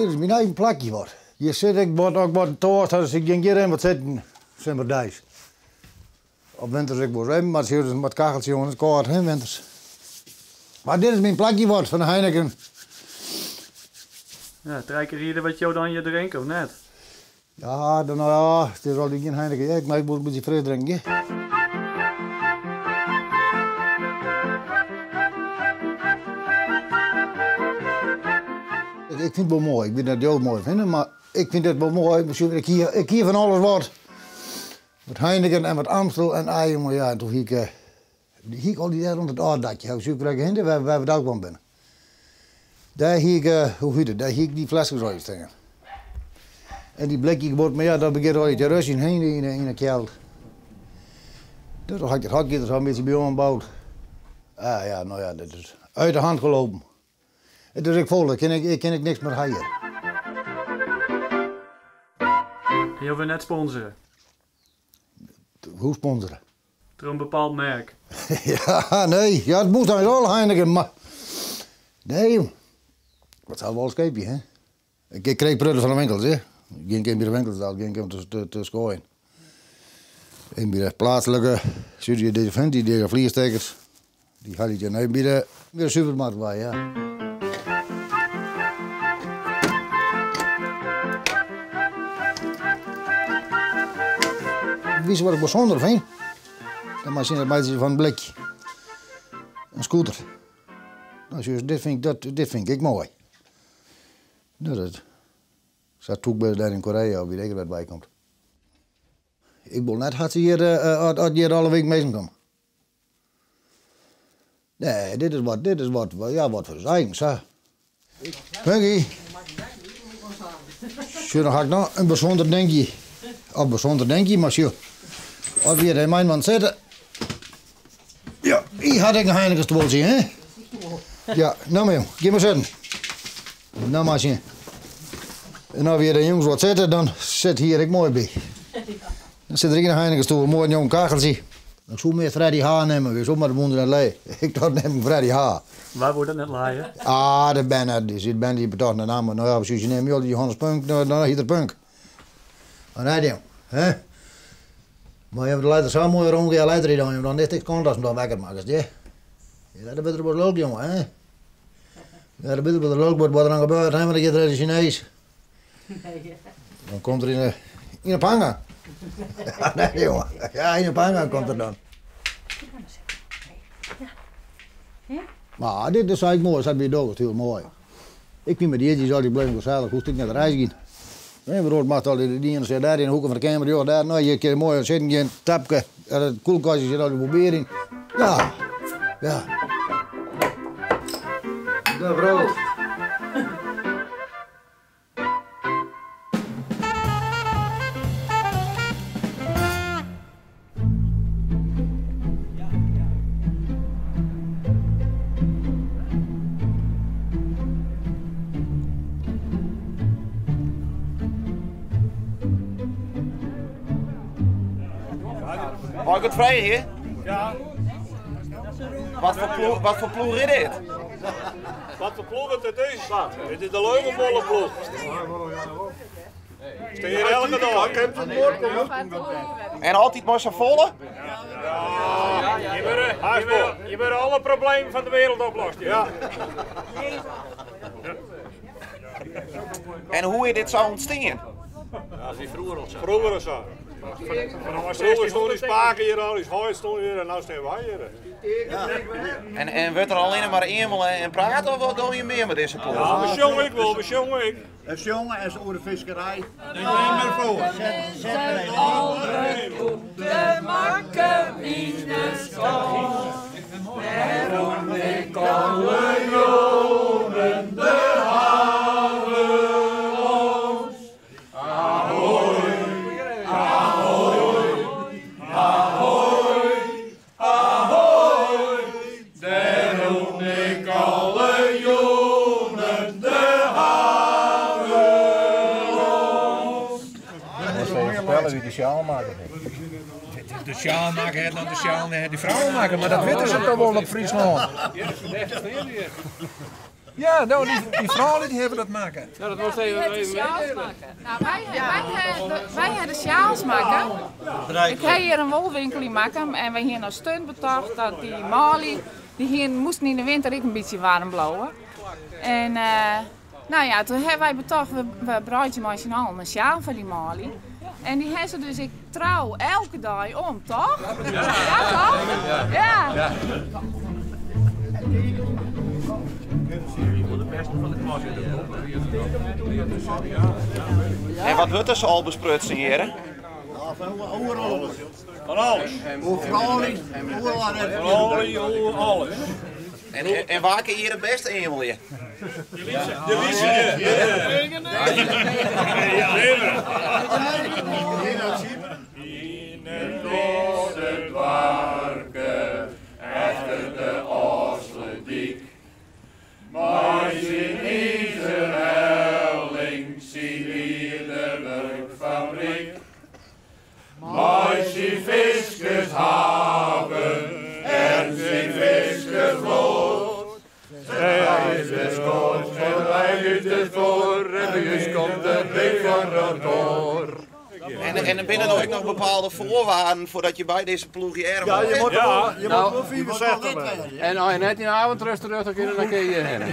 Dit is myn eigen plakje wat. Hjir sit ik wat, as ik wat toarst ha, dan gean ik hjir even wat sitten, simmerdeis. Of winters ek wolris even, mar it is mei it kacheltsje oan, it is kâld hè, winters. Mar dit is myn plakje wat fan de Heineken. Ja, trije kear riede wat jo dan hjir drinke, of net? Ja, dan, ja, it is altyd gjin Heineken. Ja, ik mei wol in bytsje fris drinken, ja. Ik fyn it wol moai. Ik wit net oft jo it moai fine, mar ik fyn dit wol moai. Ik hie, ik hie fan alles wat. Wat Heineken en wat Amstel en ei, jonge, ja, en toen hie ik, hie ik al dy dêr rûn it ôfdakje, ha ik super hinne, wêr we dôk wûn binne. Dêr hie ik, hoe hiet it, dêr hie ik dy fleskes al stean. En dy blikje gebod, mar ja, dat begjint al te rusjen hè, yn 'e kjeld. Dus dan ha ik it hokje der sa in bytsje by oanboud. Ah ja, no ja, dit is uit de hand gelopen. It is ek fol, ik kin, ik kin ek niks mear ha hjir. En jo wurde net sponsore? Hoe sponsore? Troch in bepaald merk? Ja, nee. Ja, it moast eins al Heineken, mar... Nee, jong. Wat sal wol skeepje, hè? Ik kreeg prutten fan de winkels, hè. Gjin kear by de winkels del, gjin kear om te skoaien. En by de pleatslike, zie deze vent, die deze vliestekers, die had ik dan even by de supermarkt bij, ja. Wist je wat ik bijzonder vind? Dat mei syn meitsje fan in blikje. In scooter. Nou, sjoch, dit fyn ik, dat, dit fyn ik ek moai. Nou, dat sa tûk binne se dêr yn Korea of wit ik wêr't it wei komt. Ik wol net hat se hjir, as hjir alle wiken minsken komme. Nee, dit is wat, dit is wat, ja, wat foar ús eigen, sa. Punky. Sjoch, dan ha ik noch in bysûnder dinkje. Of bysûnder dinkje, mar sjoch. As we hjir even mei sitte. Ja, hy hat ek in Heineken stuoltsje, hè? Ja, no mar jong, gean mar sitten. No mar sjen. En as we hjir de jûns wat sitte, dan sit hier ek moai by. Dan sit der ek in Heineken stoel, moai in jong kacheltsje. Ik soe mear Freddy H nimme, wist wol, mar dat woene se net lije. Ik tocht nim Freddy H. Wa woe dat net lije? Ah, de bern, dy sit bern dy betochten de namme. No ja, we neame altyd Johannes Punk, no dan hiet er Punk. Maar nee, jong, hè? Maar je leit er sa moai rûn, ja leit er dan, jong, dan is it kant as him dan wekker makkest, ja. Ja, dan wurdt er wol lulk, jonge, hè? Ja, dan wurdt er wol lulk wat der dan gebeurt, hè, want dan giet er de Chinees. Dan komt er yn 'e panga. Ja, nee, jonge. Ja, yn 'e panga komt er dan. Maar dit is eigenlijk moai, dat by dogge, hiel moai. Ik fyn mei dy jierdeis altyd bleven gesellich, hoechst ek net te reizgjen. Nee, broer moat altyd de iene sit dêr yn de hoeke fan de keamer, joch dêr, no hjir kin je moai sitten gean, tapke, en it kuolkastje sit altyd wol bier yn. Ja, ja. De brood. Mei ik wat freegje? Ja. Wat foar ploech, wat foar ploech is dit? Wat foar ploech it is? Dit is de Leugenbollenploech. Stean hjir elke dei. En altyd mei sa'n folle? Ja, je wurde alle problemen fan de wereld oplost. Ja. En hoe is dit sa ûntstien? Ja, froeger al sa. Froeger al sa. Froeger stond ús pake hjir al, ús heit stond hjir en no stean wy hjir. En, en wurdt der allinne mar eamele en praat of dogge je mear mei dizze ploech? Ja, we sjonge ek wol, we sjonge ek. En sjonge en oer de fiskerij. De makke mine skat, wêrom ik alle jûnen de haven lâns. Ahoy, ahoy, ahoy, ahoy, dêrom ik alle jûnen de haven lâns. Moatst even fertelle wie't de sjaal makke hat. De sjaal makke hat, no de sjaal hat dy frou makke, mar dat witte se toch wol op Fryslân. Ja, no, dy froulju dy hawwe dat makke. No, dat wolst even de sjaals makke. Nou, wy ha de sjaals makke. Ik ha hjir in wolwinkel yn Makkum en wy hiene as stunt betocht dat dy manlju, dy hiene, moasten yn de winter ek in bytsje waarm bliuwe. En nou ja, toen ha wy betocht, we breidzje mei syn allen in sjaal foar dy manlju. En dy ha se dus ek trou elke dei om, toch? Ja, toch? Ja. En wat wurdt der sa al besprutsen hjir? Oer alles. Fan alles. Oer froulju, Froulju, oer alles. En wa kin hjir it bêste eamelje? De lytse. Yn it lytse doarpke efter de Ofslútdyk. Mei syn izerhelling, syn ierdewurkfabryk. Mei syn fiskershaven en syn fiskersfloat. Sy is de skoat en wy út it foar en by ús komt de blik fan kantoar. En der binne no ek noch bepaalde foarwaarden foardat je by dizze ploech hearre Ja, je meie? moatte wol, je moatte wol 65 wêze. En as je net yn avondrust terjochte kinne, dan kinne je hjir hinne.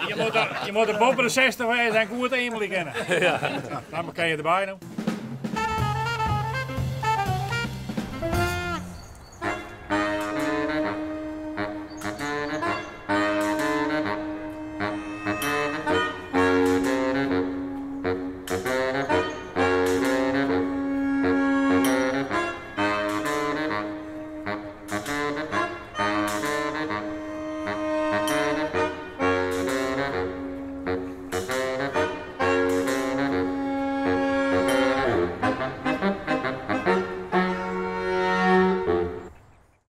Je moatte, je moatte boppe de 60 wêze en goed eamelje kinne. Dan kinne je derby no.